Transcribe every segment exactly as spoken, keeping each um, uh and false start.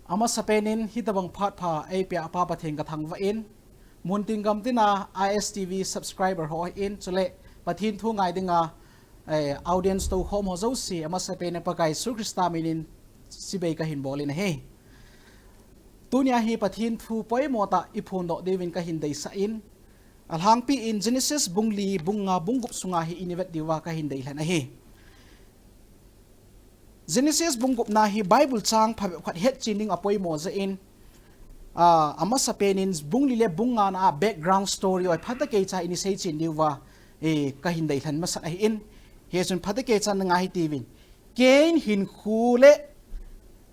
Amasapen in hitabang phat pha eipia Pa Pathen kathangvah in, muntin gamtina I S T V subscriber ho in, chule Pathen thu ngai dinga, eh, audience tokhom ho jouse, amasapen in Pakai Jesu Christa minin chibai kahin bol in ahi. Tunia hi Pathen thu poimo tah iphondoh diuvin kahin deisah in, alhangpi in Genesis bung li, bung nga, bung gup sunga hi ina vet diuva kahin deilhen ahi. Genesis bung gupna hi Bible chang phabep khat hetchen ding apoimo jeh in, ah, amasapen in bung li le bung ngana a background story ho phatecha ina seichen diuva, eh, kahin deilhen masat ahin. Hichun phatecha ngai hitiuvin. Cain hinkho le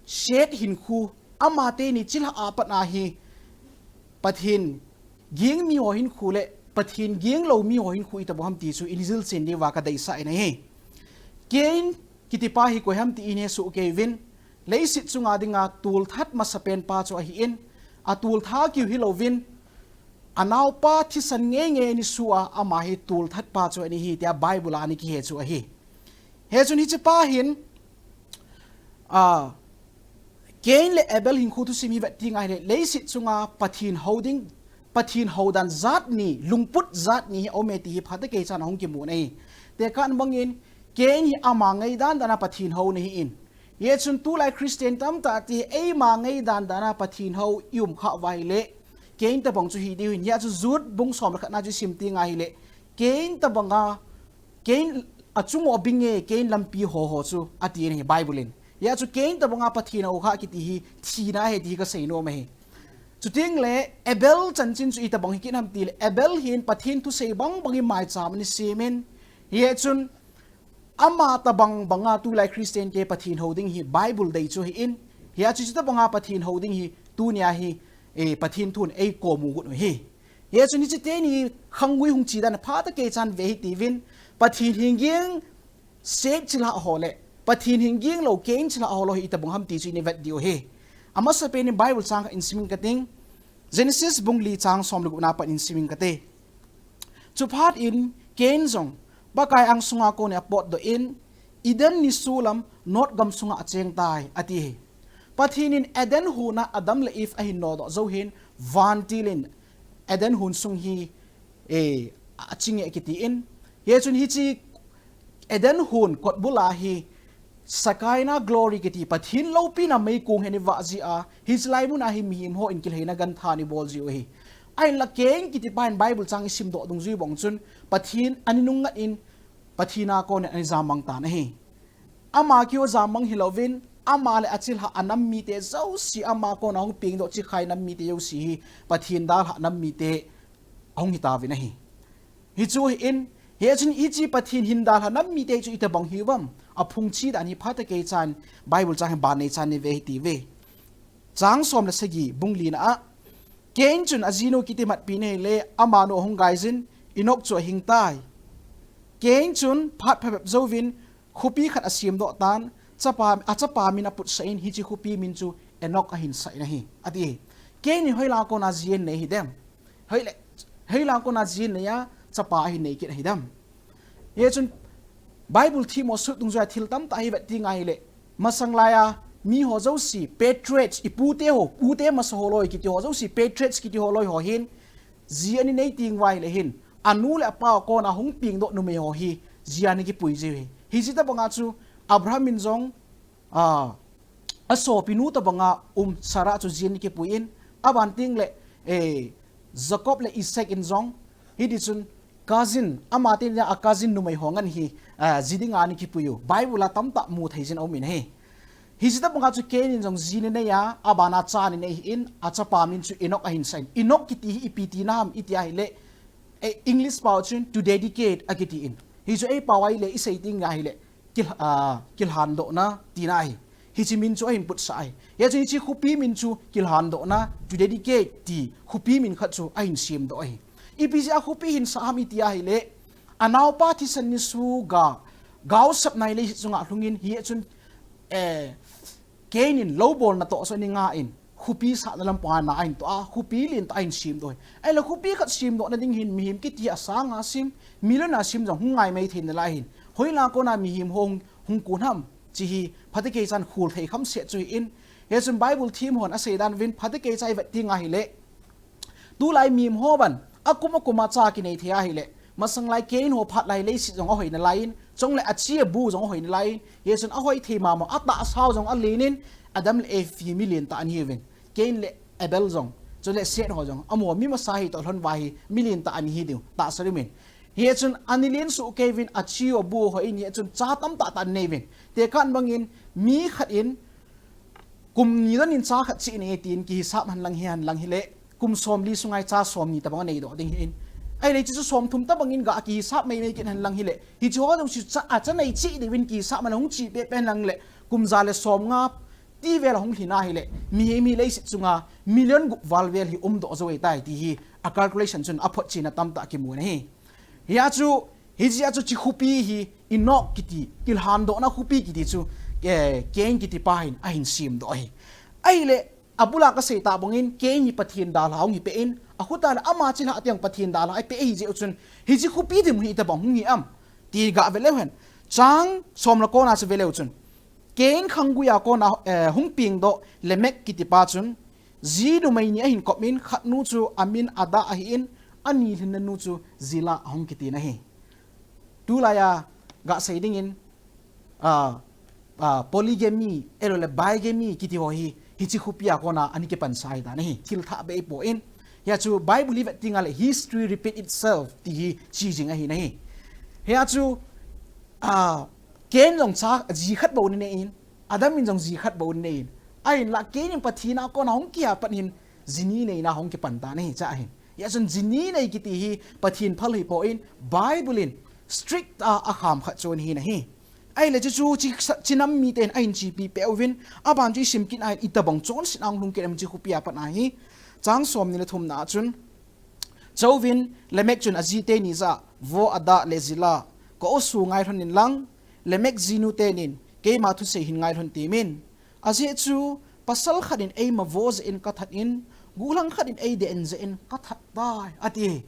Seth hinkho, amateni chilhah a pat a hi Pathen ging miho hinkho le Pathen ging lou miho hinkho itabang ham ti chu ina jilchen diuva kadeisah in ahi. Cain kitipa hi koi ham ti ihesoh keiuvin, leiset chunga dinga tolthat masapen pa chu ahin, atoltha keu hilouvin, anaopa thisan ngeingei ana soh a, ama hi tolthat pa chu ana hi tia Bible a ana kihe chu ahi. Hichun hichepa hin, ah, Cain le Abel hinkho thusim hi vet ding ahile, leiset chunga Pathen hou ding, Pathen hou dan jat ni, lungput jat ni hi aume ti hi phatecha ahung kimun ahi. Tekah bangin, Cain hi ama ngaidan dan a Pathen hou ana hin, hichun tulai Christian tamtah te eima ngaidan dan a Pathen hou i um khah uva ahile, Cain tabang chu hi diu ahin, hia chu Jude bung som le khatna chu isim ding ahile, Cain tabanga, Cain achung obinge, Cain lampi ho ho chu ati in ahi Bible in. Hia chu Cain tabanga Pathen hou khah kiti hi thina ahi ti hi kaseinom ahi. Chuteng le Abel chanchin chu itabang hi kit ham tile, Abel hin Pathen thusei bangbang in maicham ana semin, hichun ama tabang banga tulai Christian te Pathen hou ding hi Bible dei chu ahin, hia chu chutabanga Pathen hou ding hi tunia hi, eh, Pathen thun eikom u got u ahi. Hichun hiche teni khanggui hung che dan phatecha ve hitiuvin, Pathen hing ging Seth chilhah ho le Pathen hing ging lou Cain chilhah ho lou hi itabang ham ti chu ina vet diu ahi. Amasapen in Bible chang khat isim inge kating, Genesis bung li chang som le gupna pat isim inge kate. Chuphat in Cain jong Pakai angsunga konin apotdoh in, Eden nisolam Nod gamsunga acheng tai, ati ahi. Pathen in Eden hon a Adam le Eve ahin nodoh jou hin, vantil in Eden hon sung hi, eh, aching e kiti in. Hichun hiche Eden hon kotbul a hi Shekinah glory kiti Pathen loupina meikong hi ana vah ji a, hiche lai mun a hi mihem hon kilhaina gantha ana bol jiu ahi. Ahinla Cain kitipa hin Bible chang isimdoh dungjui bang chun Pathen ana nungngat in Pathen a konin ana jammang tan ahi. Ama keu jammang hilouvin, ama le achilhah anam mite jouse, ama kona hung pengdoh chikhai nam mite jouse hi Pathen dalhah nam mite ahung hitauvin ahi. Hichu ahin, hichun hiche Pathen hin dalhah nam mite chu itabang hiuvem, aphung che dan hi phatecha Bible chang hi ban neichan ina ve hitiuve. Chang som le sagi bung lina a, Cain chun ajinu kitimatpi in ahile, amanu ahung gaijin, Enoch chu ahing tai. Cain chun phat phabep jouvin, khopi khat asemdoh tan, chapa, achapa min aputsah in, hiche khopi min chu Enoch ahin sah in ahi, ati. Cain in hoilai a kona ji ahin nei hidem? Hoilai, hoilai a kona ji ahin nei a, chapa ahin nei kit hidem? Hichun Bible themmo sut dungjuia thil tamtah hi vet ding ahile, masang laiya miho jouse, patriarchs, ipute ho, pute masa ho loi kiti ho jouse, patriarchs kiti ho loi ho hin, ji ana nei teng uva ahile hin, anu le apa a kona hung pengdoh numei ho hi, ji ana kipui jiu ahi. Hiche tabanga chu, Abraham in jong, a, asopinu tabanga um Sarah chu ji ana kipui in, aban tengle, eh, Jacob le Isaac in jong, hitichun cousin, amateni a cousin numei ho ngen hi, a, ji dinga ana kipuiu Bible a tamtah mu theijin aumin ahi. Hiche tabanga chu Cain in jong ji ana nei a, abana cha ana nei in, achapa min chu Enoch ahin sah in. Enoch kiti hi ipi tina ham iti ahile, eh, English pao chun to dedicate akiti in. Hichu eipao ahile, isei ding ahile, kil-, a, kilhandohna tina ahi. Hiche min chu ahin putsah ahi. Hichun hiche khopi min chu kilhandohna, to dedicate ti khopi min khat chu ahin semdoh ahi. Ipi jeh a khopi ahin sah ham iti ahile, anaopa thisan nisoga, gaosap nai leiset chunga lhungin hichun, eh, Cain in loubolna toh chu ana nga in, khopi sahna lampanga na ahin toh a, khopi lentah ahin semdoh ahi. Ahile khopi khat semdohna ding hin mihem kiti asanga sem, million a sem jong hung ngai mai thei nalai hin, hoilai a kona mihem ho hung, hung kon ham, hiche hi phatecha khol thei khamset chu ahin, Hichun Bible thiem hon asei dan uvin phatecha ivet ding ahile, tulai mihem ho bang akum akum a cha kinei thei ahile, masang lai Cain ho phat lai leiset jong ahoi nalai in, chule achi abu jong ahoi nalai in, hichun ahoi thei mama, atahsa jong alen in, Adam le Eve hi mi lentah ana hiuvin. Cain le Abel jong, chule Seth ho jong, amaho mi masa hi toh lhon uva hi mi lentah ana hi diu tahsa lim in. Hichun ana len soh kei uvin, achi abu ahoi in, hichun cha tamtah tah ana nei uvin. Tekah bangin mi khat in kum ni don in cha khat cheh nei tin kihisap hen lang hi, hen lang hile, kum somli sunga hi cha somni tabang anei doh ding ahin. Ahile hiche chu somthum tabang in ga kihisap mai mai kit hen lang hile, hiche ho jong chu cha, acha nei cheh diuvin kihisap man hung cheh peh peh hen lang le, kum ja le somnga ti vel ahung lhin ahile, mihem hi leiset chunga million gup val vel hi um doh jou ahitai ti hi a calculation chun aphotchen a tamtah kimu ahi. Hia chu, hiche a chu hiche khopi hi Enoch kiti, kilhandohna khopi kiti chu, eh, Cain kiti pa hin ahin sem doh ahi. Ahile, abul a kasei tah bangin, Cain hi Pathen dalha ahung hi peh in, akhut a le ama chilhah teng Pathen dalha ahi peh ahi jeh u chun, hiche khopi thim hi itobang hung hi am ti ga ve leu hen. Chang som le ko na chu ve leu chun, Cain khanggui a kona, eh, hung peng doh Lamech kiti pa chun, ji numei ni ahin kop in, khat nu chu amin Adah ahin, ani lhinna nu chu Zillah ahung kiti na ahi. Tulai a ga sei dingin, ah, ah, polygamy, ahilou le bigamy kiti ho hi, hiche khopi a kona ana kipan sa ahi ta na ahi. Thil thah beh ipo in. Hia chu Bible hi vet ding a le history repeat itself ti hi chi jing ahi na ahi. Hia chu, ah, Cain jong cha, ji khat bou ana nei in, Adam in jong ji khat bou ana nei in. Ahinla Cain in Pathen a kona hung kia pat hin, ji ni neina hung kipan ta na ahi cha ahin. Hia chun ji ni nei kiti hi Pathen phal hi po in, Bible in strict a akham khat chu ana hi na ahi. Ahile chu chu chi, chi nam miten ahin chepi peh uvin, aban chu isim kit a itobang chonset a hung lhung kit em hiche khopi a pat ahi. Chang somni le thum na a chun, Chuvin Lamech chun aji teni jah a, Vo Adah le Zillah, ka o su ngai lhon in lang, Lamech jinu tenin, keima thusei hin ngai lhon temin. Ajeh chu, pasal khat in eima vo jeh in kathat in, guhlang khat in eideh in jeh in kathat tai, ati.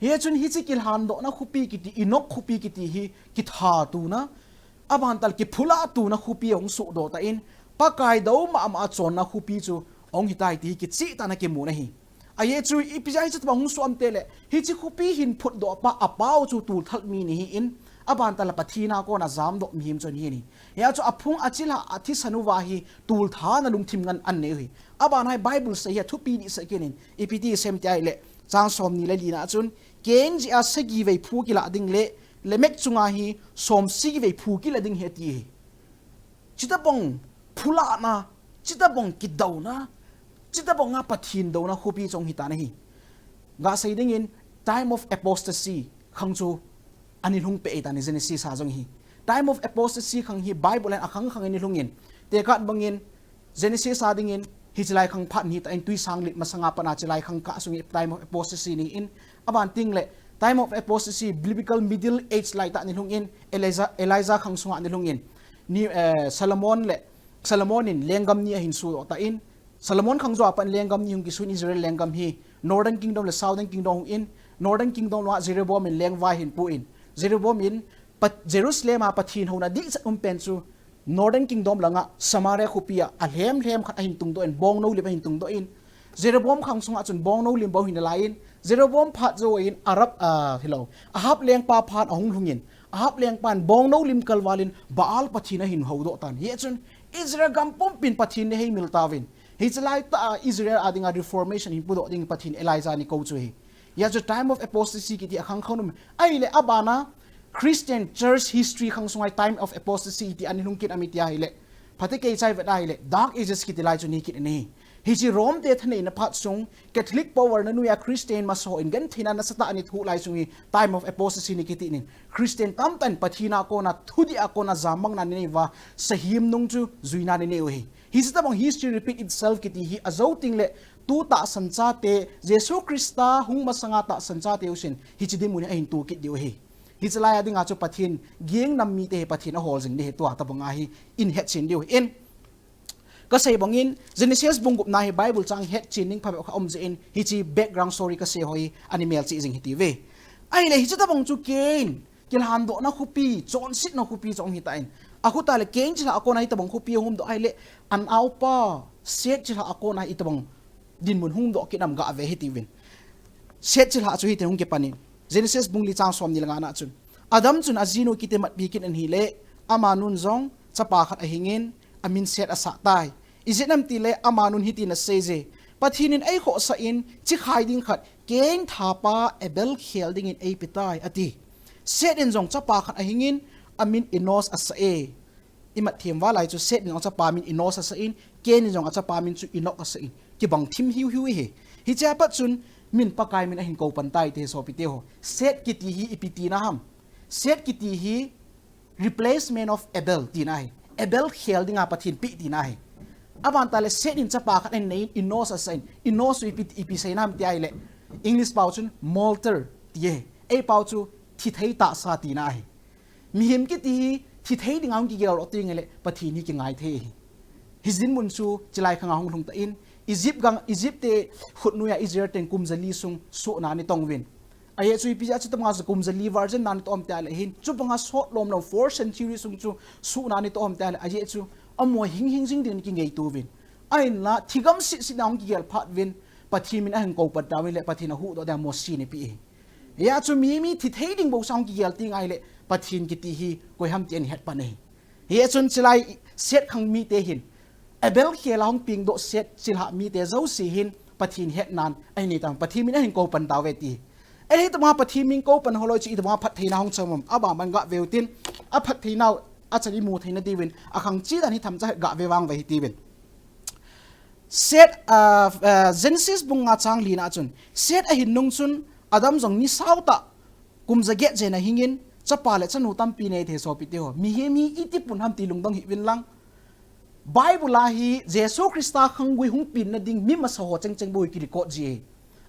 Hichun hiche kilhandohna khopi kiti, Enoch khopi kiti hi kitha tuna, aban tah le kiphula tuna khopi ahung sohdoh tan, Pakai dou mama a chonna khopi chu ahung hitai ti hi kicheh tah in akimu na ahi. Ajeh chu ipi jeh a hiche tobang hung soh am tile, hiche khopi hin phutdoh pa, apao chu tulthal mi ana hi in, aban tah le Pathen a kona jamdoh mihem chu ana hi in ahi. Hia chu aphung achilhah a thisan uva hi tulthana lungthim ngen ana nei u ahi. Aban a hi Bible sei hi athupi dehset kit in, ipi ti asei em ti ahile, chang somni le li na a chun, Cain jeh a sagi vei phu kilah ding le, Lamech chunga hi somsagi vei phu kilah ding ahi ati ahi. Chutobang phulahna, chutobang kidouna, chutobang a Pathen douna khopi chu ahung hi ta na ahi. Ga sei dingin time of apostasy khang chu ana lhung peh ahi ta na ahi Genesis a jong hi. Time of apostasy khang hi Bible in akhang khang ana lhung in. Tekah bangin Genesis a dingin hiche lai khang phat ahi ta in twisang lit masanga pat a hiche lai khang kah sung hi time of apostasy ana hi in. Aban teng le time of apostasy, biblical middle age lai tah ana lhung in, Elijah, Elijah khang sunga ana lhung in. Ni, eh, Solomon le, Solomon in lenggam ni ahin sodoh tan, Solomon khang jou a pat lenggam ni hung kisun Israel lenggam hi, Northern Kingdom le Southern Kingdom hung in, Northern Kingdom langa Jeroboam in lengvai ahin pu in, Jeroboam in Pat-, Jerusalem a Pathen houna dehset um pen chu, Northern Kingdom langa Samaria khopi a, alhem lhem khat ahin tungdoh in, bongnou lim ahin tungdoh in, Jeroboam khang sunga chun bongnou lim bou ahin laiyin, Jeroboam phat jouvin Arab, ah, hilou, Ahab lengpa phat ahung lhungin, Ahab lengpan bongnou lim kalvalin Baal pathen ahin houdoh tan. Hichun Israel gam pumpin Pathen in heimil tauvin. Hiche laitah a Israel a dinga reformation ahin pudoh ding Pathen Elijah ana kou chu ahi. Hia chu time of apostasy kiti akhang khang um. Ahile abana Christian church history khang sunga time of apostasy ti ana lhung kit em iti ahile, phatecha ivet ahile, Dark Ages kiti lai chu ana hi kit in ahi. Hiche Rome te thaneina phat sung, Catholic power na noiya Christian masa ho in gentheina nasatah ana thoh lai sung hi time of apostasy ana kiti in. Christian tamtah in Pathen a kona, thudih a kona jammangna ana nei uva, sahem nung chu juina ana nei u ahi. Hiche tobang history repeat itself kiti hi ajou teng le, tu tahsan chate, Jesu Christa hung masanga tahsan chate usin, hiche dinmun hi ahin to kit diu ahi. Hiche laiya dinga chu Pathen geng nam mite hi Pathen ahol jing ding ahi, tua tobanga hi ihet chen diu ahin. Kasei bangin, Genesis bung gupna hi Bible chang het chen ding phabep kha um jeh in, hiche background story kasei ho hi ana melchih jing hitiuve. Ahile hiche tobang chu Cain, kilhandohna khopi, chonsetna khopi chu ahung hi tan. Akhut a le Cain chilhah a kona itobang khopi hung doh ahile, an aupa Seth chilhah a kona itobang dinmun hung doh kit nam gave hitiuvin. Seth chilhah chu hitin hung kipanin, Genesis bung li chang somni le nga na chun, Adam chun ajinu kiti matpi kit in ahile, amanun jong chapa khat ahingin, amin Seth asah tai. Ijeh inem itile amanun hitin aseiye, Pathen in eikhohsah in, chikhai ding khat Cain thapa Abel khel dingin eipe tai, ati. Seth in jong chapa khat ahingin, amin Enosh asah e. Imat them val lai chu Seth in jong achapa min Enosh asah in, Cain in jong achapa min chu Enoch asah in, kibang thim hiuhiu ahi. Hichea pat chun min Pakai min ahin kou pan tai ti sopite ho. Seth kiti hi ipi tina ham? Seth kiti hi replacement of Abel tina ahi. Abel khel dinga Pathen pe tina ahi. Aban tale Seth in chapa khat anei in Enosh asah in, Enosh chu ipi, ipi seina ham ti ahile, English pao chun martyr ti ahi. Ei pao chu thithei tahsa tina ahi. Mihem kiti hi thithei dinga hung kigel lou teng ahile Pathen hi kingai thei ahi. Hijeh in mun chu chilai khanga hung lhung tan, Egypt gang, Egypt te khutnuiya Israel ten kum jali sung suhna ana tong uvin. Ajeh chu ipi jeh a chu tobanga chu kum jali virgin na ana toh ham ti ahile hin, chubanga sot lom lom four century sung chu suhna ana toh ham ti ahile, ajeh chu amaho hing hing jing ding ana kingaito uvin. Ahinla thigam sitset na hung kigel phat uvin, Pathen min ahin kou pan tauvin le Pathen ahuhdoh dia Mose ana pe ahi. Hia chu mi, mi thithei ding bou sang kigel teng ahile, Pathen kiti hi koi ham ti ana het pan ahi. Hia chun chilai Seth khang mite hin, Abel khel a hung pengdoh Seth chilhah mite jouse hin, Pathen hetnan ahin nei tan, Pathen min ahin kou pan tauve ti. Ahitobanga Pathen min kou pan ho loi chu itobanga phattheina hung chom ham, aban ban gave utin, aphattheinau achan imu theina diuvin, akhang cheh dan hi themcha gave vang uve hitiuvin. Seth, ah, ah, Genesis bung nga chang li na chun, Seth ahin nung chun, Adam jong ni sao tah, kum jaget jen ahingin, chapa le chanu tampi nei thei sopite ho. Mihem hi iti pun ham ti lungdong hih uvin lang. Bible a hi Jesu Christa khang gui hung penna ding mi masa ho chengcheng bou hi kirecord ji ahi.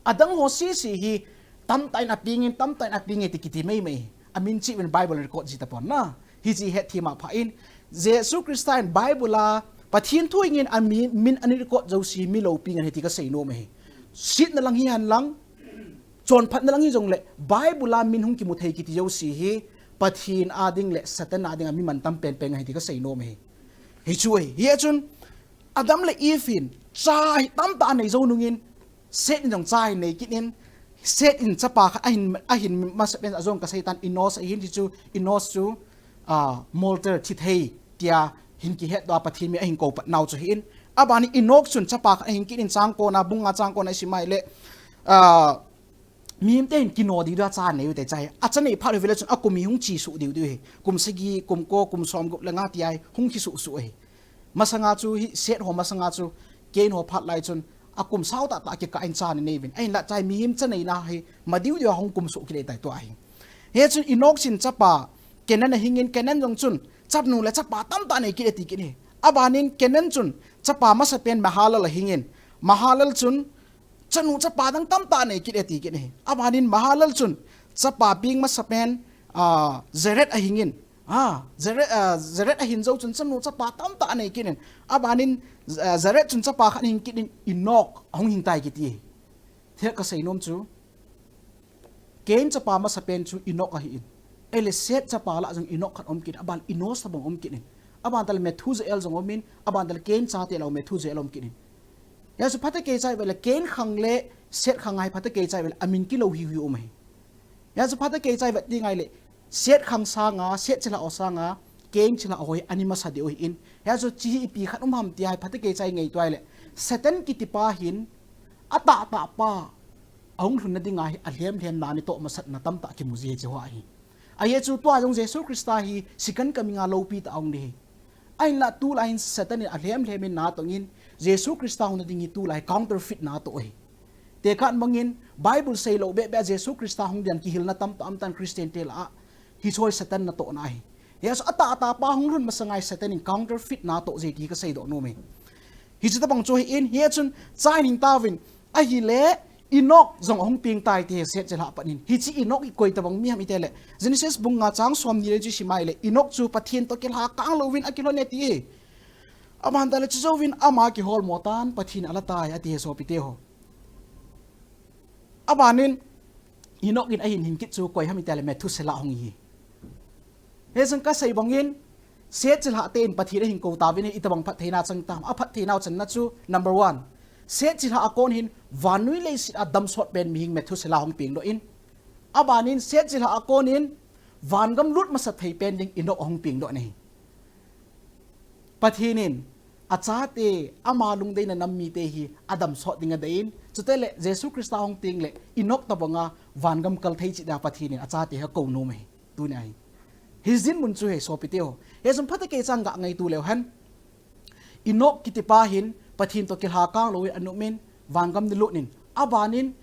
Adang ho sese hi tamtah in apeng in, tamtah in apeng e ti kiti maimai. Amin cheh uvin Bible record ji tapon na. Hiche hi hethem a pha in, Jesu Christa in Bible a Pathen thu hingin amin, min ana record jouse mi loupina ahi ti kasei nom ahi. Setna lang hihen lang, chonphatna lang hijongle, Bible a min hung kimu thei kiti jouse hi Pathen a ding le Satan a dinga mi mantam penpen ahi ti kasei nom ahi. Hichu ahi. Hia chun Adam le Eve in cha hi tamtah anei jou nungin, Seth in jong cha ahin nei kit in, Seth in chapa khat ahin, ahin masapen a jong kasei tan, Enosh ahin, hichu Enosh chu, ah, martyr, thithei tia hin kihetdoh a Pathen min ahin kou pat nau chu ahin. Abanin Enoch chun chapa khat ahin kit in, chang kona, bung nga chang kona isim ahile, ah, mihemte hin kino diu dia cha anei u te, cha hi acha nei phat uvin le chun akum hi hung chesuh diu diu ahi. Kum sagi, kum ko, kum somgup le nga tia hi hung chesuh suh ahi. Masanga chu hi Seth ho masanga chu Cain ho phat lai chun akum sao tah tah kikah in cha ana nei uvin. Ahinla cha hi mihem cha neina hi ma diu diu a hung kum suh kit e tai tua hi. Hia chun Enoch in chapa Kenan ahingin, Kenan jong chun chanu le chapa tamtah anei kit e ti kit ahi. Abanin Kenan chun chapa masapen Mahalalel ahingin, Mahalalel chun chanu chapa dang tamtah anei kit e ti kit ahi. Abanin Mahalalel chun chapa peng masapen, ah, Jared ahingin, ah, Jared, ah, Jared ahin jou chun chanu chapa tamtah anei kit in. Abanin, ah, Jared chun chapa khat ahin kit in, Enoch ahung hing tai kiti ahi. Thil kasei nom chu, Cain chapa masapen chu Enoch ahin. Ahile Seth chapa lah jong Enoch khat um kit in, aban Enosh tabang um kit in. Aban tale Methuselah jong um in, aban tale Cain chate lah Methuselah um kit in. Hia chu phatecha ivet le Cain khang le Seth khang a hi phatecha ivet le amin kilou hiuhiu um ahi. Hia chu phatecha ivet ding ahile, Seth khang sanga, Seth chilhah ho sanga, Cain chilhah ho hi ana masa diu ahin. Hia chu hiche hi ipi khat um ham tia hi phatecha ingaito ahile, Satan kiti pa hin, atahtah pa ahung lhunna dinga hi alhemlhemna ana toh masatna tamtah kimu ji hiche ho ahi. Ajeh chu tua jong Jesu Christa hi second coming a loupi tah a hung ding ahi. Ahinla tulai hin Satan in alhemlhem in na tong in, Jesu Christa hungna ding hi tulai counterfeit na atoh ahi. Tekah in bangin Bible seilou behbeh a Jesu Christa hung ding kihilna tamtah um tan Christian te lah a, hiche hi Satan natohna ahi. Hia chu atahtah pa hung lhun masanga hi Satan in counterfeit na atoh ji ti kaseidoh nom e. Hiche tabang chu ahin, hia chun cha ahin hing tauvin, ahile Enoch jong ahung peng tai ti hi Seth chilhah pat in. Hiche Enoch hi koi tabang mi ham itile, Genesis bung nga chang somni le chu isim ahile, Enoch chu Pathen toh kilha kang louvin akilhon e ti ahi. Aban tale chujouvin ama kiholmo tan Pathen ala tai ati hi sopite ho. Abanin Enoch in ahin hing kit chu koi ham itile Methuselah ahung hi. Hijeh chun kasei bangin, Seh chilhah te in Pathen ahin kou tauvin, itobang phattheina chang tam? Aphattheina channa chu, number one, seh chilhah a kon hin vannoi leiset a damsot pen mihing Methuselah hung pengdoh in, abanin seh chilhah a kon in vangam lut masa thei pen ding Enoch ahung pengdoh in ahi. Pathen in achate, ama lungdeina nam mite hi adamsot ding adei in, chuteng le Jesu Christa hung teng le Enoch tobanga vangam kal thei cheh dia Pathen in achate hi akou nom ahi. Tunia hi, hi dinmun chu hi sopite ho, hichun phatah kei chan ga ngaito leu hen, Enoch kitipa hin Pathen toh kilha kang louvin anop in, vangam nalut in, abanin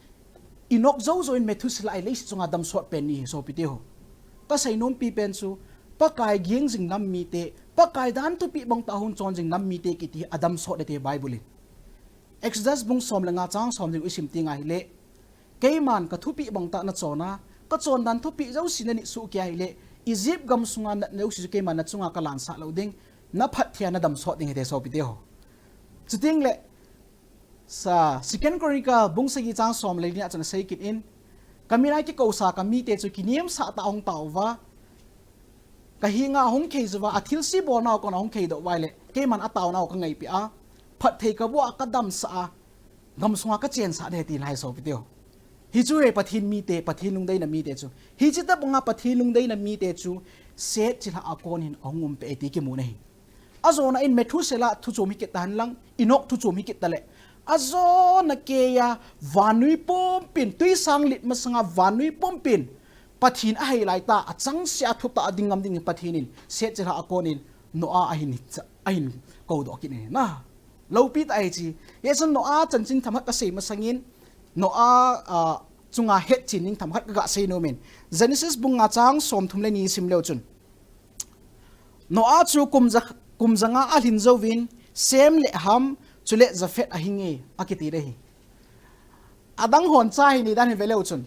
Enoch jou jouvin Methuselah hi leiset chunga damsot pen ni hi sopite ho. Kasei nompi pen chu, Pakai ging jing nam mite, Pakai dan thupeh bang tah a hung chon jing nam mite kiti hi adamsot e ati Bible in. Exodus bung som le nga chang som le gup isim teng ahile, keiman kathupeh bang tah nachon a, kachon dan thupeh jouse nanit soh kei ahile, Egypt gam sunga natna jouse chu keiman nachunga kalansah lou ding, naphat thei a nadamsot ding ahi ati sopite ho. Chuteng le, sa, Second Chronicle bung sagi chang som le li na chun asei kit in, kamin a kikousa kamite chu kinemsah tah a hung tao uva, kahenga hung khei jou uva, athilse bolnau kona hung kheidoh uva ahile, keiman ataonau kangaipeh a, phatthei kaboh a kadamsah a, gam sunga kachensah ding ahi ati lai sopite ho. Hichu hi Pathen mite, Pathen lungdeina mite chu, hiche tobanga Pathen lungdeina mite chu seh chilhah a kon hin ahung um peh e ti kimu na ahi. Ajona in Methuselah thu chom hi kit tahen lang, Enoch thu chom hi kit tale, ajona keiya vannoi pumpin, twisang lit masanga vannoi pumpin Pathen ahei laitah a, achangseh a thutah a ding ngam dingin Pathen in seh chilhah a kon in Noah ahin, ahin koudoh kit in ahi. Loupi tah ahi hiche. Hichun Noah chanchin themkhat kasei masangin, Noah, ah, chunga hetchen ding themkhat kaga sei nomin, Genesis bung nga chang somthum le ni sim leu chun, Noah chu kum ja, kum janga alhin jouvin, Shem le Ham, chule Japheth ahinge, akiti ding ahi. Adang hon cha hi nei dan hi ve leu chun,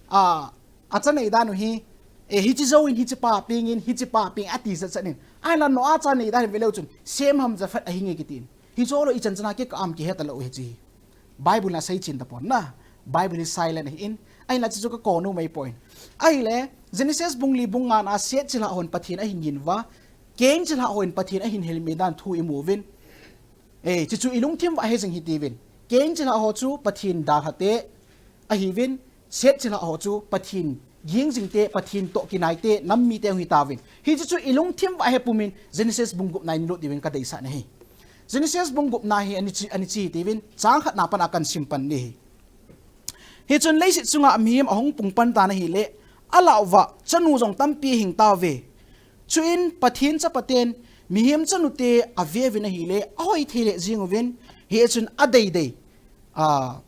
a, acha nei dan u hi, e, hiche jouvin, hiche pa pengin, hiche pa peng ati jachat in, ahinla Noah cha nei dan hi ve leu chun, Shem, Ham, Japheth ahinge kitin. Hiche lou ichan chana kikah am kihe talou hiche hi. Bible in asei chen tapon na. Bible hi silent ahin, ahinla hiche chu kakou nom ahipoi. Ahile, Genesis bung li bung nga na seh chilhah hon Pathen ahin gin uva, keng chilhah hon Pathen ahin helmi dan thu imu uvin. E, hiche chu ilungthim uva he jing hitiuvin. Keng chilhah ho chu Pathen dalhate ahiuvin, seh chilhah ho chu Pathen ging jingte, Pathen toh kinaite, nam mite hung hitauvin. Hiche chu ilungthim uva he pumin Genesis bung gupna in lut diuvin kadeisah na ahi. Genesis bung gupna hi ana che, ana che hitiuvin, chang khatna pat a kahin sim pan ding ahi. Hichun leiset chunga mihem ahung pung pan tan ahile, alah uva chanu jong tampi ahing tauve. Chuin Pathen chapaten mihem chanute ave uvin ahile, ahoi thei lheh jeng uvin, hichun adeidei, a,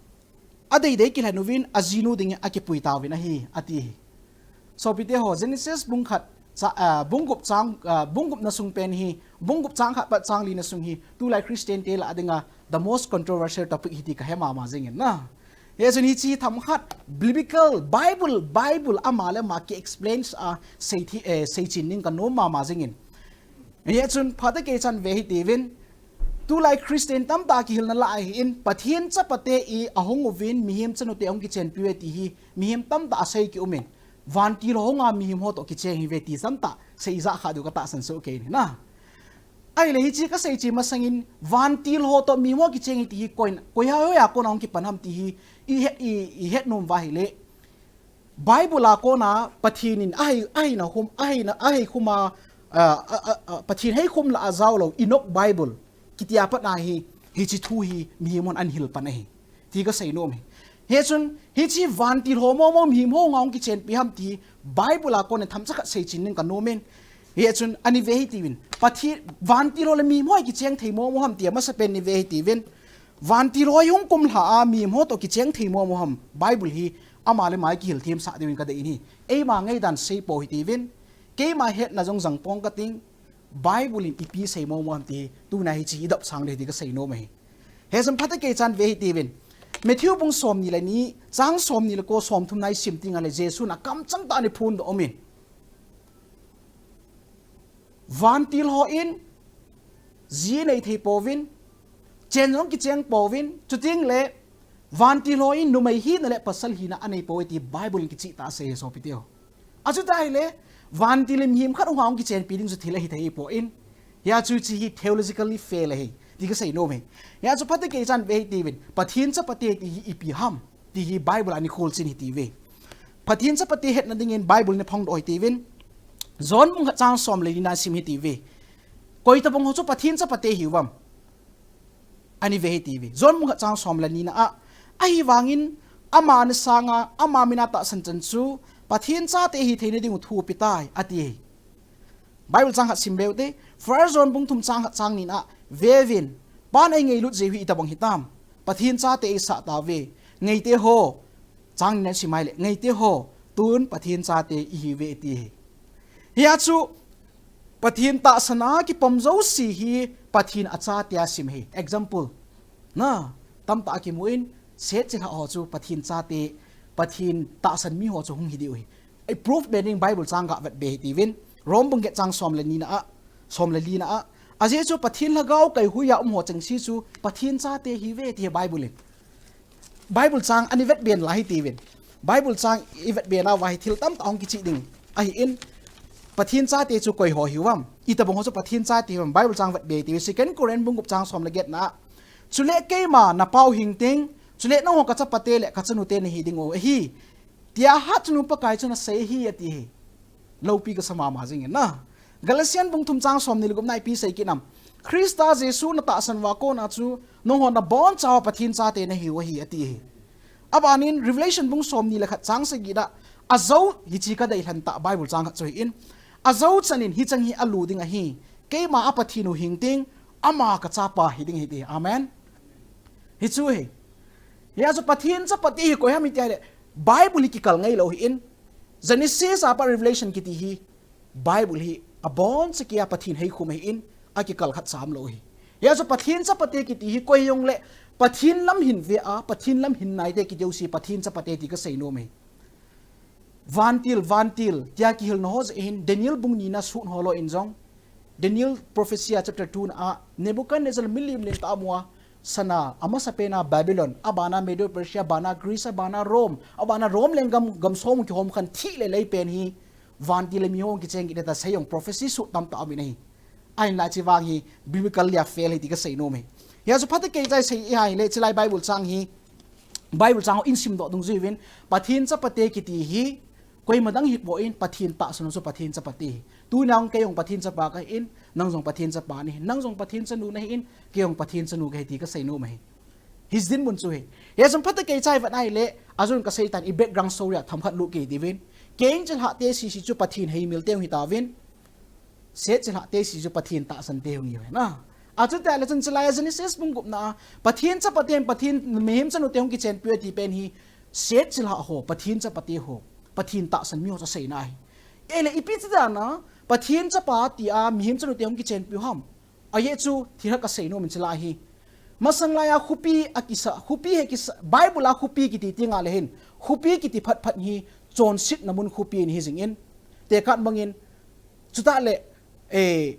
adeidei kilhen uvin, ajinu dingin akipui tauvin ahi, ati. Sopite ho, Genesis bung khat, cha, ah, bung gup chang, ah, bung gupna sung pen hi, bung gup chang khat pat chang lina sung hi, tulai Christian te lah a dinga the most controversial topic ahi ti kahe mama jingin na. Hichun hiche themkhat biblical, Bible, Bible ama le ama ki explain a sei thi, eh, seichen ding kanom mama jingin. Hichun phatah kei chan ve hitiuvin, tulai Christian tamtah kihilna lah ahin, Pathen chapate i ahung uvin, mihem chanute ahung kichenpi uve ti hi, mihem tamtah asei kiumin, vantil ho hunga mihem ho toh kicheng ahiuve ti tamtah sei ijat kha diu katahsan soh kei in na. Ahile hiche kasei che masangin, vantil ho toh mihem ho kicheng ahi ti hi koi, koi a, hoiya kona hung kipan ham ti hi, i het, i, ihet nom uva ahile, Bible a kona Pathen in ahei, aheina khum, aheina, ahei khum a, a, a, a, a, Pathen hei khum lah a jaolou, Enoch Bible kitia pat a hi, hiche thu hi mihem hon ahin hil pan ahi ti kasei nom ahi. Hichun, hiche vantil ho momo mihem ho hunga hung kichenpi ham ti Bible a kona themcha khat seichen ding kanom in. Hichun, ana ve hitiuvin, Pathen, vantil ho le mihem ho kicheng thei momo ham ti amasapen ana ve hitiuvin. Vantil ho hi hung kumlha a mihem ho toh kicheng thei momo ham, Bible hi ama le ama kihil themsah diuvin kadei in ahi. Eima ngaidan sei pou hitiuvin, keima hetna jong jang pong kating, Bible in ipi sei momo ham ti hi, tuna hiche idop sang ding ahi ti kasei nom ahi. Hichun phatah kei chan ve hitiuvin, Matthew bung somni le ni, chang somni le ko, somthum na isim teng ahile Jesun akamchang tah a ana phondoh umin, vantil hon ji anei thei pouvin, chen jong kicheng pouvin, chuteng le vantil hon numei hina le pasal hina anei pouve ti Bible in kicheh tah a asei e sopite ho. Achuti ahile, vantil le mihem khat hung a hung kichenpi ding chu thil ahi thei poi. Hia chu hiche hi theologically fail ahi, ti kasei nom e. Hia chu phatah a kichat ve hitiuvin, Pathen chapate ti hi ipi ham, ti hi Bible a ana kholchil hitiuve. Pathen chapate hetna dingin Bible ana phongdoh hitiuvin, John bung khat chang som le ni na sim hitiuve. Koi tobang ho chu Pathen chapate hiuvem, ana ve hitiuve. John bung khat chang som le ni na a, ahivangin ama ana sanga, ama mina tahsan chan chu Pathen chate hitheina dingu thu apetai, ati. Bible chang khat sim beu te, First John bung thum chang khat chang ni na, veuvin, Pan eingailut jeh u hi itobang hitam, Pathen chate eisah tauve, ngaite ho, chang ni na sim ahile, ngaite ho, tun Pathen chate ihiuve, ati. Hia chu, Pathen tahsan a kipom jouse hi Pathen achate asim ahi. Example, na, tamtah a kimun, Seth chilhah ho chu Pathen chate, Pathen tahsan mi ho chu hung hidiu ahi. I proof be ding Bible chang kavet be hitiuvin, Rom bung get chang som le ni na a, som le li na a, ajeh chu Pathen lhagao kaihuiya um ho chengse chu Pathen chate ahiuve, ti Bible in. Bible chang ana vetbe nalai hitiuvin. Bible chang ivetbe nauva hi thil tamtah hung kicheh ding ahin, Pathen chate chu koi ho hiuvem, itobang ho chu Pathen chate hiuvem, Bible chang vetbe hitiuvin, Second Corinth bung gup chang som le get na a, chule keima napau hing teng, chule nangho kachapate le kachanute nahi dingu ahi, tia hatchungnung Pakai chun asei ahi, ati hi. Loupi kasa mama jingin na. Galatian bung thum chang som ni le gup na ipi asei kit nam, Christa Jesu natahsan uva kona chu nangho nabonchauva Pathen chate nahiu ahi, ati ahi. Abanin Revelation bung som ni le khat chang sagi a, ajou, hiche kadeilhen tah Bible chang khat chu ahin, ajou chanin hicheng hi alu ding ahi, keima a Pathen u hing teng, ama kachapa hiding ahi, ati. Amen. Hichu ahi. Hia chu Pathen chapate hi koi ham iti ahile, Bible hi kikal ngailou ahin, Genesis a pat Revelation kiti hi, Bible hi aboncha keiya Pathen heikhum ahin, akikal khat cha umlou ahi. Hia chu Pathen chapate kiti hi koi hijongle, Pathen lam hin ve a, Pathen lam hin naite kiti jouse Pathen chapate ti kasei nom e. Vantil, vantil, tia kihilna ho jeh hin, Daniel bung ni na sut ho lou in jong, Daniel prophecy a chapter two na a, Nebuchadnezzar milim lentah a amu a, sana, amasapen a Babylon, abana Medo Persia, abana Greece, abana Rome, abana Rome lenggam, gam som kihom khan thih le lei pen hi, vantil le miho kicheng kit e tia sei jong prophecy sut tamtah aum in ahi. Ahinla hiche vang hi biblical a fail ahi ti kasei nom e. Hia chu phatah a kichat sei ahile, chulai Bible chang hi, Bible chang ho ihin simdoh dungjuiyin, Pathen chapate kiti hi, koima dang hipon Pathen tahsan u chu Pathen chapate ahi. Tuna jong kei jong Pathen chapa kahin, nang jong Pathen chapa nahin, nang jong Pathen chanu nahin, kei jong Pathen chanu kahi ti kasei nom ahi. Hiche dinmun chu ahi. Hia chun phatah a kichat vet ahile, ajun kasei tan i background story a themkhat lut kit diuvin. Cain chilhah te sese chu Pathen heimil te hung hitauvin, Seth chilhah te sese chu Pathen tahsan te hung hiuve na. Achuti ahile chun chulai a Genesis bung gup na a, Pathen chapate, Pathen, mihem chanute hung kichenpiu ati pen hi, Seth chilhah ho, Pathen chapate ho, Pathen tahsan mi ho chu aseina ahi. Ahile ipi ti dan a Pathen chapa tia mihem chanute hung kichenpiu ham? Ajeh chu thil khat kasei nom in chulai hi. Masang laiya khopi akisa, khopi hi kisa, Bible a khopi kiti teng le hin, khopi kiti phat phat hi chonsetna mun khopi ahi jingin, tekah bangin, chutah le, eh,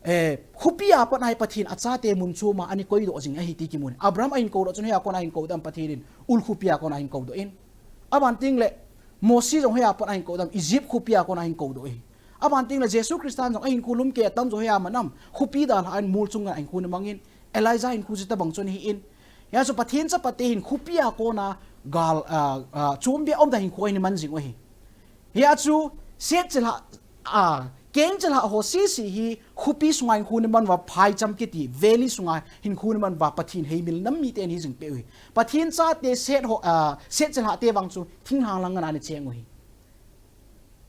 eh, khopi a pat a hi Pathen achate mun chom a ana koidoh jing ahi ti kimun. Abraham ahin koudoh chun hoiya kona ahin koudoh ham Pathen in, Ur khopi a kona ahin koudoh in. Aban teng le, Mose jong hoiya pat a ahin koudoh ham, Egypt khopi a kona ahin koudoh ahi. Aban teng le Jesu Christa jong ahinkho lum kei atamjo hoiya man ham, khopi dalha in mol chunga ahinkho ana mangin, Elijah hinkho chu tabang chu ahin. Hia chu Pathen chapate hin khopi a kona gal, ah, ah, chombe a um dan hinkho ana man jing u ahi. Hia chu Seth chilhah, ah, Cain chilhah ho sese hi khopi sunga hinkho ana man uva, phaicham kiti valley sunga hinkho ana man uva Pathen heimil nam mite ana hi jing peh u ahi. Pathen chate Seth ho, ah, Seth chilhah te vang chu thinglhang langa ana cheng u ahi.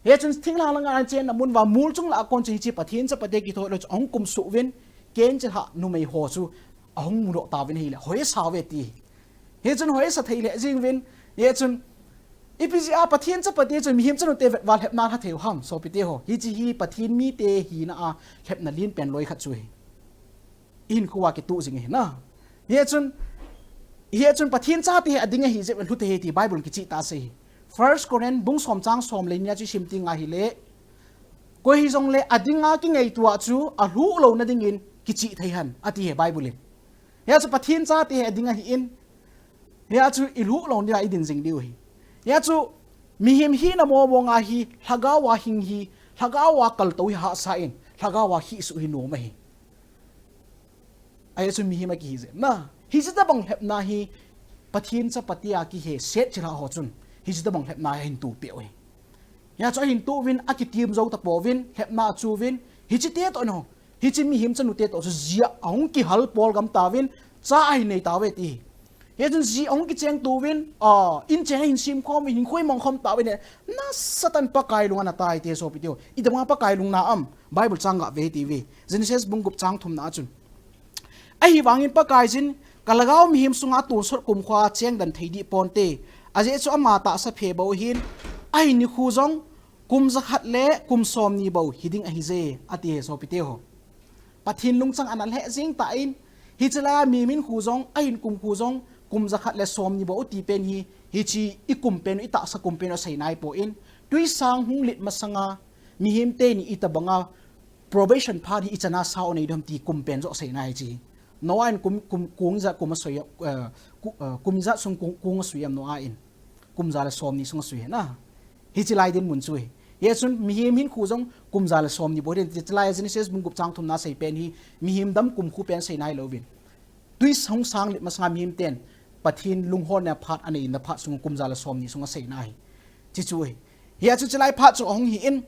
Hichun thinglhang langa ana chenna mun uva mol chung lah a kon chun hiche Pathen chapate kithou lou chu ahung kumsuh uvin, Cain chilhah numei ho chu ahung mudoh tauvin ahile, hoisa uve ti. Hichun hoisa thei lheh jing uvin, hichun ipi jeh a Pathen chapate chun mihem chanute vet uva lhepna lha thei u ham, sopite ho. Hiche hi Pathen mite hina a lhepna lenpen loi khat chu ahi. Ihinkho a kitoh jing ahi na. Hichun, hichun Pathen chate hi ading ahi jeh in lhu thei ahi ti Bible in kicheh tah asei ahi. First Corinth bung som chang som le ni a chu isim teng ahile, koi hijongle ading a kingaito a chu alhuh louna dingin kicheh thei hen, ati ahi Bible in. Hia chu Pathen chate hi ading ahin, hia chu ilhuh lou dinga idin jing diu ahi. Hia chu Mihem hina momo nga hi, lhagao a hing hi, lhagao a kaltou hi hahsa in, lhagao a hisuh hi nom ahi. Ahi chu mihem akihi jeh. Na, hiche tabang lhepna hi, Pathen chapate a kihe, set chilhah ho chun, hiche tabang lhepna hi ahin tupeh u ahi. Hia chu ahin tu uvin, akitim jou tapouvin, lhepna achu uvin, hiche te toh no, hiche mihem chanu te toh chu jia ahung kihal pol gam tauvin, cha ahin nei tauve ti. Hia chun ji ahung kicheng tauvin, a, in cheng ahin sem khom, hinkho amang khom tauvin, nasatah in Pakai lung ana tai te sopite ho. Itobang a Pakai lung na ham, Bible chang gave hite ve. Genesis bung gup chang thumna a chun. Ahivangin Pakaiyin, ka lhagao mihem sunga tonsot kumkho a cheng den thei dih ponte. Ajeh chu ama tahsa phe bou ahin, ahin nikho jong, kum jakhat le kum somni bou hiding ahije, ati e sopite ho. Pathen lungchang ana lheh jing tan, hiche lai a mihem hinkho jong, ahin kumkho jong, kum jakhat le somni bou ati pen hi, hiche i kum pen u, i tahsa kum pen u asei nai poi. Twisang hung lit masanga, mihem teni itobang a, probation phat hi ichan a sao nei dem ti kum pen joh asei nai hiche. Noah in kum, kum, kong ijat kum asui, eh, ku-, eh, kum ijat sung kong, kong asui em Noah in. Kum ja le somni sung asui ahi na. Hiche lai dinmun chu ahi. Hia chun mihem hinkho jong kum ja le somni bou hiding, hiche lai a Genesis bung gup chang thumna sei pen hi, mihem dam kumkho pen sei nai louvin. Twisang hung sang lit masanga mihem ten, Pathen lungholna phat anei na phat sung kum ja le somni sung asei nai. Hiche chu ahi. Hia chu hiche lai phat chu ahung hi in,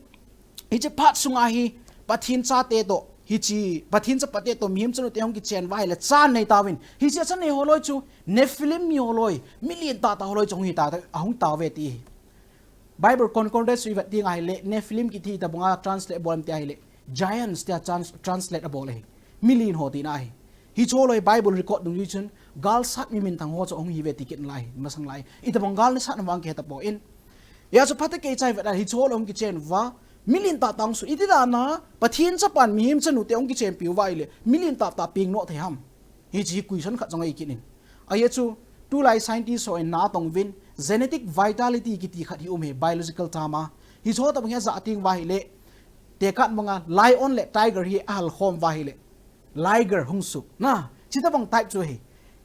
hiche phat sunga hi, Pathen chate toh, hiche, Pathen chapate toh, mihem chanu te hung kichen uva ahile, cha nei tauvin. Hiche a cha nei ho loi chu, Nephilim mi ho loi, mi lentah tah ho loi chu ahung hi ta, ahung tauve ti ahi. Bible Concordance i vet ding ahile, Nephilim kiti hi itobang a translate bol em ti ahile, giants tia trans-, translate abol ahi. Mi len ho tina ahi. Hiche ho loi Bible record dungjui chun, gal sat mi minthang ho chu ahung hi uve ti kit nalai, masang lai. Itobang gal nasatna vang kihe tapon. Hia chu phatah a kichai vet a, hiche ho loi ahung kichen uva, mi lentah tah ahung sun, iti dan a, Pathen chapan mihem chanu te ahung kichenpi uva ahile, mi lentah tah peng noh thei ham. Hiche hi question khat jong ahi kit in. Ajeh chu, tulai scientist hon na atong uvin, genetic vitality kiti khat hi um ahi, biological term a. Hiche ho tobang hi ajah teng uva ahile, tekah banga lion le tiger hi ahal khom uva ahile, liger hung suk. Na, hiche tobang type chu ahi.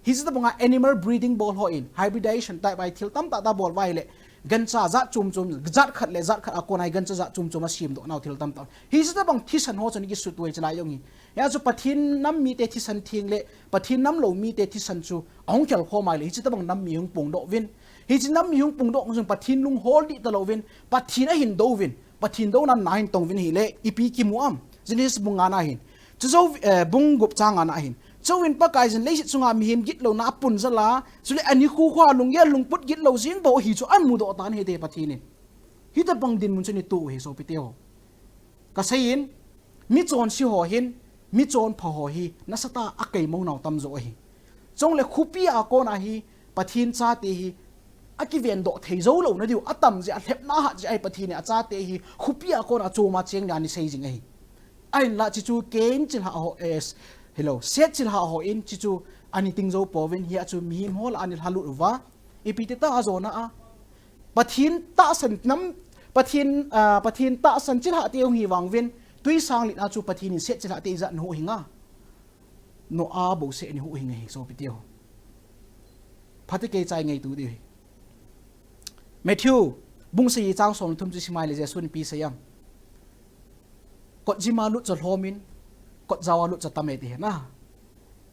Hiche tobang a animal breeding bol hon, hybridization type a thil tamtah tah bol uva ahile, gancha jat chom chom, jat khat le jat khat a kon a gancha jat chom chom asem doh nau thil tamtah. Hiche tobang thisan ho chu ana kisut u ahi hiche lai jong hi. Hia chu Pathen nam mite thisan theng le, Pathen nam lou mite thisan chu ahung khel khom ahile, hiche tobang nam mi hung pung doh uvin. Hiche nam mi hung pung doh chun Pathen lunghol dih talouvin, Pathen ahin dou uvin, Pathen douna a ahin tong uvin ahile, ipi kimu am. Genesis bung nga na hin. Chu jou, eh, bung gup chang nga na hin. Chuin Pakaiyin leiset chunga mihem gitlouna apun jal a, chule anikho kho a lunggel lungput gitlou jing bou hi chu amudoh tan ahite Pathen in. Hitobang dinmun chu ana to u ahi sopite ho. Kasei in, mi chonse ho hin, mi chonpha ho hi, nasatah a akei mo nau tamjo ahi. Chule khopi a kon a hi, Pathen chate hi, akiven doh thei jou louna diu, atam jeh a lhepna hat jeh a hi Pathen in achate hi, khopi a kon a chom a cheng nia ana sei jing ahi. Ahinlah hiche chu Cain chilhah ho, eh, hilou, Seth chilhah hon hiche chu ana ting jou pouvin, hia chu mihem ho lah a ana lhalut uva. Ipi ti tah a ajona a. Pathen tahsan nam, Pathen, ah, Pathen tahsan chilhah te ahung hi vang uvin, twisang lit a chu Pathen in Seth chilhah te ijat ana huhhing a. Noah bouseh ana huhhing ahi, sopite ho. Phatah a kichai ngaitu diu ahi. Matthew, bung sagi chang som le thum chu isim a ahile Jesun ipi asei em. Kot jim a lut chu alhom in, kot jao a lut chu atam e ti ahi na.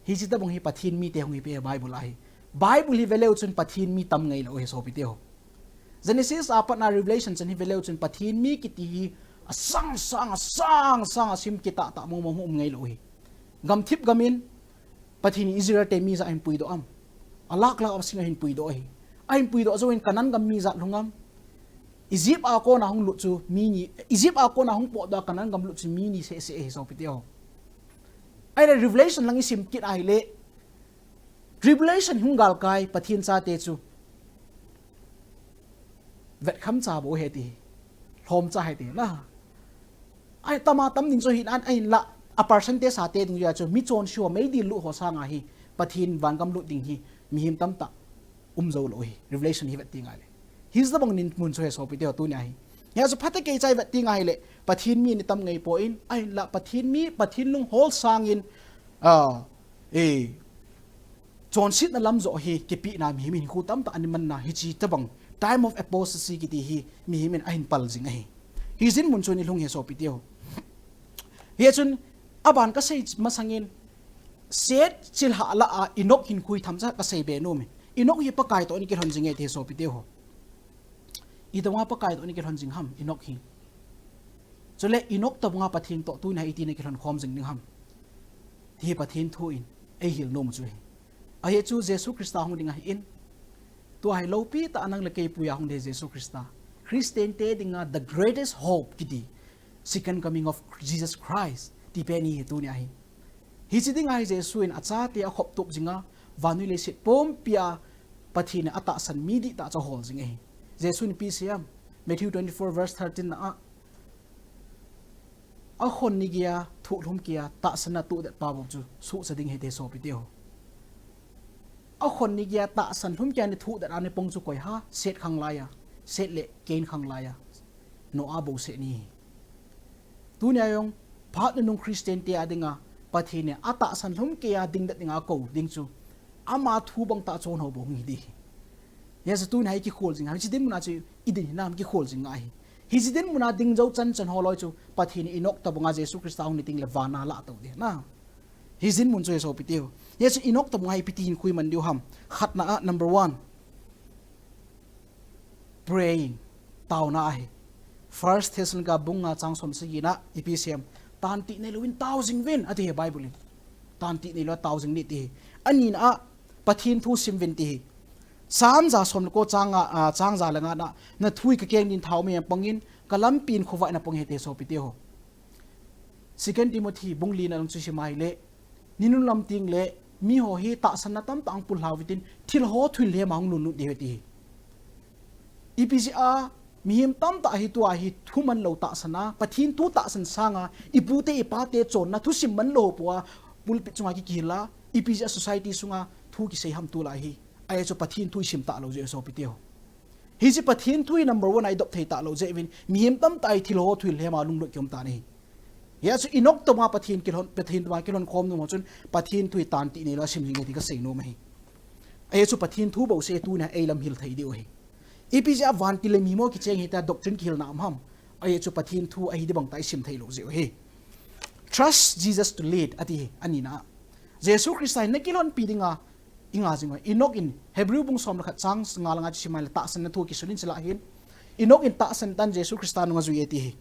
Hiche tobang hi Pathen mite hung hi pen Bible a hi. Bible hi veleu chun Pathen mi tam ngailou ahi sopite ho. Genesis a pat na Revelation chan hi veleu chun Pathen mi kiti hi asang sang, asang sang, asim kitah tah mong mong hung um ngailou ahi. Gamthip gam in, Pathen in Israel te mi ijat ahin puidoh am. Alak lak a masang ahin puidoh ahi. Ahin puidoh jouvin Canaan gam mi ijat lhung am. Egypt a kon a hung lut chu mi ni, Egypt a kon a hung potdoh a Canaan gam lut chu mi ni seh seh ahi sopite ho. Ahile Revelation lang isim kit ahile, tribulation hung galkai Pathen chate chu vetkham cha bou ahi ti, lhom cha ahi ti na. Ahi tam a tam ding chu ahin, ahinlah, a percentage a te ding jeh a chu, mi chonse ho, meidil lut ho sanga hi, Pathen vangam lut ding hi, mihem tamtah um jou lou ahi, Revelation hi vet teng ahile. Hiche tobang dinmun chu ahi sopite ho tunia hi. Hia chu phatah a kichai vet teng ahile, Pathen mi ana tam ngai poi, ahinlah, Pathen mi, Pathen lunghol sangin, ah, eh, chonsetna lam joh hi kipehna mihem hinkho tamtah ana manna hiche tobang Time of apostasy kiti hi mihem in ahin pal jing ahi. Hijeh in mun chu nilhung hi sopite ho. Hichun aban kasei masangin Seth chilhah lah a Enoch hinkho hi themcha kasei be nom e. Enoch hi Pakai toh ana kilhon jing e ti hi sopite ho. Itobang a Pakai toh ana kilhon jing ham Enoch hi. Chule Enoch tobang a Pathen toh tunia iti ana kilhon khom jing ding ham. Ti hi Pathen thu in eihil nom chu ahi. Ajeh chu Jesu Christa hung ding ahin. Tua hi loupi tah a nang le kei puiya hung ding Jesu Christa. Christian te dinga the greatest hope kiti. Second coming of Jesus Christ. Ti pen hi tunia hi. Hiche dinga hi Jesu in achate akhop tup jinga, vannoi leiset pumpia Pathen in atahsan mi dihtah chu ahol jing ahi. Jesu in ipi asei ham, Matthew twenty-four verse thirteen na a, akhon ni geiya thuhlhum keiya tahsan a atohdet pa bou chu suhcha ding ahi ti hi sopite ho. Akhon ni geiya tahsan lhum keiya ana thohdet a ana pang chu koi ham, Seth khang laiya, Seth le Cain khang laiya, Noah bouseh ahi. Tunia jong phat nunung Christian te a dinga Pathen in atahsan lhum keiya dingdet dinga akou ding chu ama thu bang tah chon ho bou hung hi ding ahi. Hijeh chun tunia hi kikhol jing ahi, hiche dinmun a chu idin hinam kikhol jing ahi. Hiche dinmun a ding jou chan chan ho loi chu Pathen in Enoch tobang a Jesu Christa hung ni teng le van a alah tou ding ahi. Hijeh in mun chu hi sopite ho. Hijeh chun Enoch tobang a ipi ti hinkho iman diu ham. Khatna a number one. Praying. Taona ahi. First Thessalonica bung nga chang som sagi na ipi asei ham. Tantih neilou in tao jing uvin ati hi Bible in. Tantih neilou tao jing uvin ti hi. Anina a Pathen thu sim uvin ti hi. Psalm ja som le ko chang nga, ah, chang ja le nga na, na thu hi kakeng ding thao mei a pang in, kalampi in khovah in apang ahi ti hi sopite ho. Second Timothy bung li na lang chu sim a ahile, ninun lam teng le, miho hi tahsan na tamtah ahung pullha uvin tin, thil ho thuhilhem a hung lhung lut diu ahi ti hi. Ipi jeh a, mihem tamtah hi tua hi thu manlou tahsan a, Pathen thu tahsan sanga, ipute ipate chonna thusim manlou pou a, pulpit chunga kikihil a, ipi jeh a society sunga thu kisei ham tulai hi. Ajeh chu Pathen thu isim talou jeh u hi sopite ho. Hiche Pathen thu hi number one a idop thei talou jeh uvin, mihem tamtah hi thil ho thuhilhem a lunglut kium tan ahi. Hijeh chun Enoch tobang a Pathen kilhon, Pathen tobang a kilhon khom nom ho chun Pathen thu hi tantih neilou a sim jing e ti kasei nom ahi. Ajeh chu Pathen thu bouseh tunia eilamhil thei diu ahi. Ipi jeh a vantil le mihem ho kicheng hi tia doctrine kihilna um ham. Ajeh chu Pathen thu ahi ding bang tah isim theilou jeh u ahi. Trust Jesus to lead ati hi, anina. Jesu Christa in nakilhonpi dinga inga jing uva. Enoch in Hebrew bung som le khat chang nga le nga chu sim a ahile tahsan na thu kisun in chule hin. Enoch in tahsan tah in Jesu Christa nung ajui e ti hi.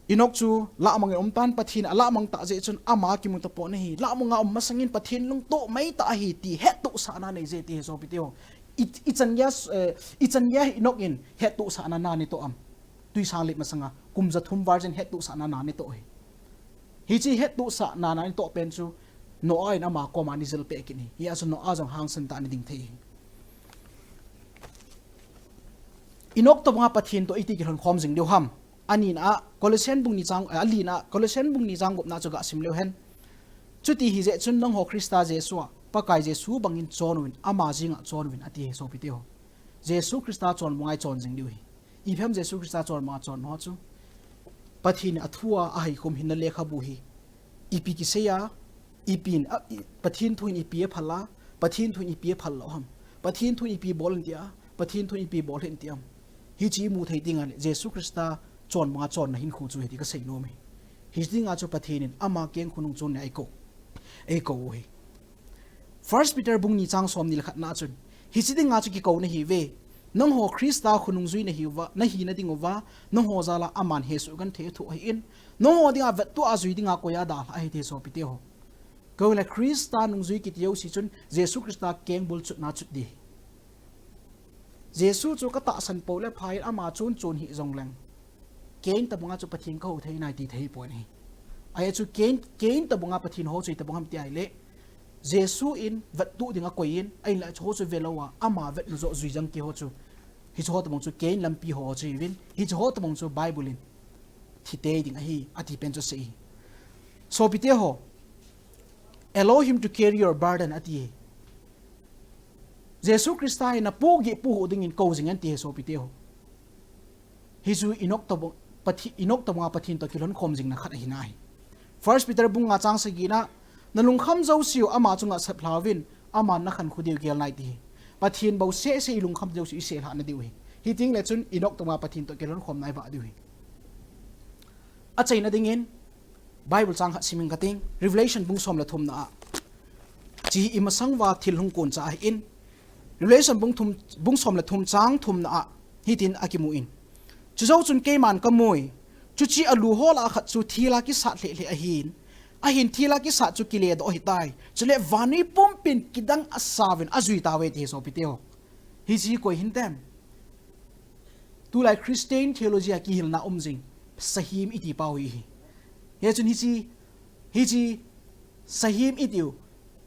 Enoch chu lahmang in aum tan, Pathen in alahmang tah jeh chun ama kimu tapon ahi. Lahmang a um masangin Pathen lungtoh mai tah ahi ti hettohsahna nei je ti hi sopite ho. I, ichan geiya, eh, ichan geiya Enoch in hettohsahna na nei toh am. Twisang lep masanga kum jathum val jen hettohsahna na nei toh ahi. Hiche hettohsahna na nei toh pen chu Noah in ama koma ana jil peh kit ahi. Hijeh chun Noah jong hangsan tah a ana ding thei ahi. Enoch tobang a Pathen toh iti kilhon khom jing diu ham. Anina a, Colossian bung ni chang, eh, alina a, Colossian bung ni chang gup na chu gasim leu hen. Chuti hijeh chun nangho Christa Jesu a, Pakai Jesu bangin chon uvin, ama jeng a chon uvin ati hi sopite ho. Jesu Christa chon banga ichon jing diu ahi. Ipi ham Jesu Christa chon banga chon ho chu. Pathen in athua ahaikhum hinna lekhabu hi. Ipi kisei a, ipi in, a, i, Pathen thu in ipi aphal a, Pathen thu in ipi aphal lou ham. Pathen thu in ipi bol in ti a, Pathen thu in ipi bol in ti am. Hiche imu thei teng le, Jesu Christa chon banga chonna hinkho chu ahi ti kasei nom ahi. Hiche dinga chu Pathen in ama keng khonung chonna eikou. Eikou u ahi. First Peter bung ni chang som ni le khat na chun, hiche dinga chu kikou nahiuve. Nangho Christa khonung jui nahiuva, nahina dinguva, nangho jal a aman hesoh genthei athoh ahin, nangho dinga vettuh a jui dinga koi a dalha ahi ti hi sopite ho. Koi le Christa nungjui kiti jouse chun Jesu Christa keng bulchutna chut ding. Jesu chu katahsan pou le pha in ama chun chun hih jongleng, kei in tabanga chu Pathen kaho thei nai ti thei poi. Ajeh chu kei in, kei in tabanga Pathen ho chu itabang ham ti ahile, Jesu in vettuh ding akoi in, ahinlah hiche ho chu velou a, ama vetna joh jui jang kei ho chu, hiche ho tabang chu kei in lampi ho chu ahiuvin, hiche ho tabang chu Bible in thi tei ding ahi, ati pen chu asei ahi. Sopite ho, allow him to carry your burden ati ahi. Jesu Christa in napohgih pohhuh dingin kou jing in ati ahi sopite ho. Hichu Enoch tabang, Pathe-, Enoch tabanga Pathen toh kilhon khom jingna khat ahi nai. First Peter bung nga chang sagi na, nalungkham jouseu ama chunga sep lhauvin, aman nakhankho diu gel nai ti ahi. Pathen bou seh seh ilungkham jouse isehlhah nadiu ahi. Hiteng le chun inok tobang a Pathen toh kilhon khomna ivah diu ahi. Achaina dingin Bible chang khat simin kating, Revelation bung som le thumna a. Hiche imasang uva thil hung koncha ahin, Revelation bung thum, bung som le thum chang thumna a hitin akimun. Chujou chun keiman kamui. Chuche alu ho lah a khat chu thil a kisat lheh lheh ahin. Ahin thil a kisat chu kiledoh ahitai. Chule vannoi pumpin kidang asauvin ajui tauve ti sopite ho. Hiche hi koi hintem? Tulai Christian theology a kihilna um jing, sahem iti pau hi ahi. Hichun hiche, hiche sahem itiu,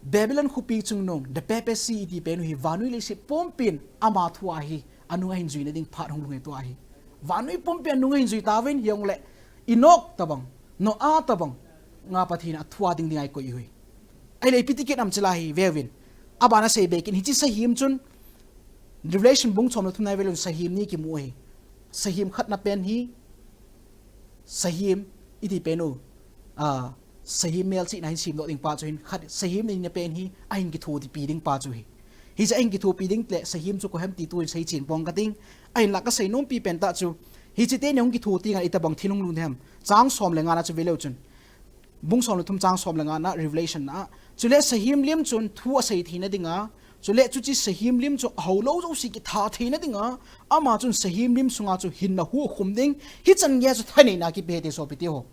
Babylon khopi chungnung, the papacy iti penu hi vannoi leiset pumpin ama thua hi, anunga hin juina ding phat hung lunge tua hi. Vannoi pumpin anunga hin jui tauvin, hijongle inok tobang, Noah tobang, nga Pathen athua ding dinga ikoi uhi. Ahile ipi ti kit am chula hi veuvin. Abana seibe kit hiche sahem chun, Revelation bung som le thumna ive leu chun sahem ni kimu ahi. Sahem khatna pen hi, sahem iti penu, a, sahem melchihna hin semdoh ding pa chu hin khat, sahem nina pen hi ahin kithopi ding pa chu ahi. Hiche ahin kithopi ding le sahem chu koihem ti tuin seichen pong kating. Ahinla kaseinompi pen tah chu, hiche teni hung kitho tengle itobang thil hung lhung ding ham. Chang som le ngana chu ve leu chun, bung som le thum chang som le ngana Revelation na. Chule sahem lim chun thu asei theina dinga, chule chuche sahem lim chu ahoulou jouse kitha theina dinga, ama chun sahem lim sunga chu hinna hu akhum ding, hichan geiya chu thaneina kipe ti sopite ho.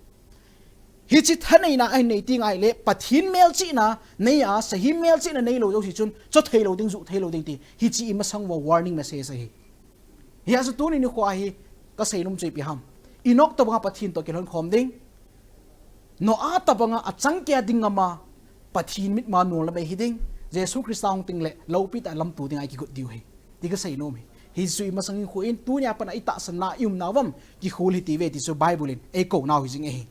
Hiche thaneina ahin nei tengle Pathen melchihna neiya, sahem melchihna neilou jouse chun cho theilou ding, ju theilou ding ti. Hiche imasang uva warning message ahi. Hijeh chun tuni nikho hi kaseinom chu ipi ham? Inok tobanga Pathen toh kilhon khom ding. Noah tobanga achang keiya ding ngama, Pathen mitma nolna bei hiding. Jesu Christa hung tengle loupi tah lamto dinga ikigot diu ahi, ti kaseinom ahi. Hichu imasang in khu in, tunia pat a itahsanna iumnau vam kikhol hite ve ti chu Bible in eikou nau hijing ahi.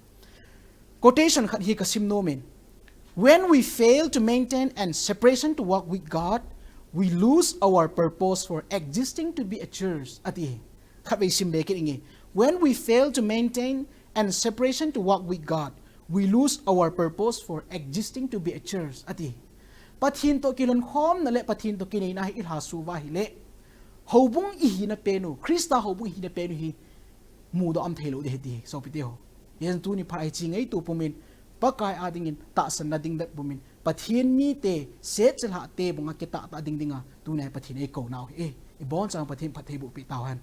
Quotation khat hi kasim nomin, when we fail to maintain an separation to walk with God, we lose our purpose for existing to be a church, ati. Khatvei simbe kit inge. When we fail to maintain an separation to walk with God, we lose our purpose for existing to be a church, ati. Pathen toh kilhon khomna le Pathen toh kineina hi ilhasuh uva ahile, houbung ihina penu, Christa houbung ihina penu hi mudoh am theilou ding ahi ti, sopite ho. Hijeh chun tuni phat a hiche ngaitu pumin, Pakai a dingin tahsanna ding bep pumin, Pathen mite, setchelhah te banga kitahtah ding dinga, tunia Pathen eikou nau ahi. Ibonchauvin Pathen phatthei bohpi tauhen.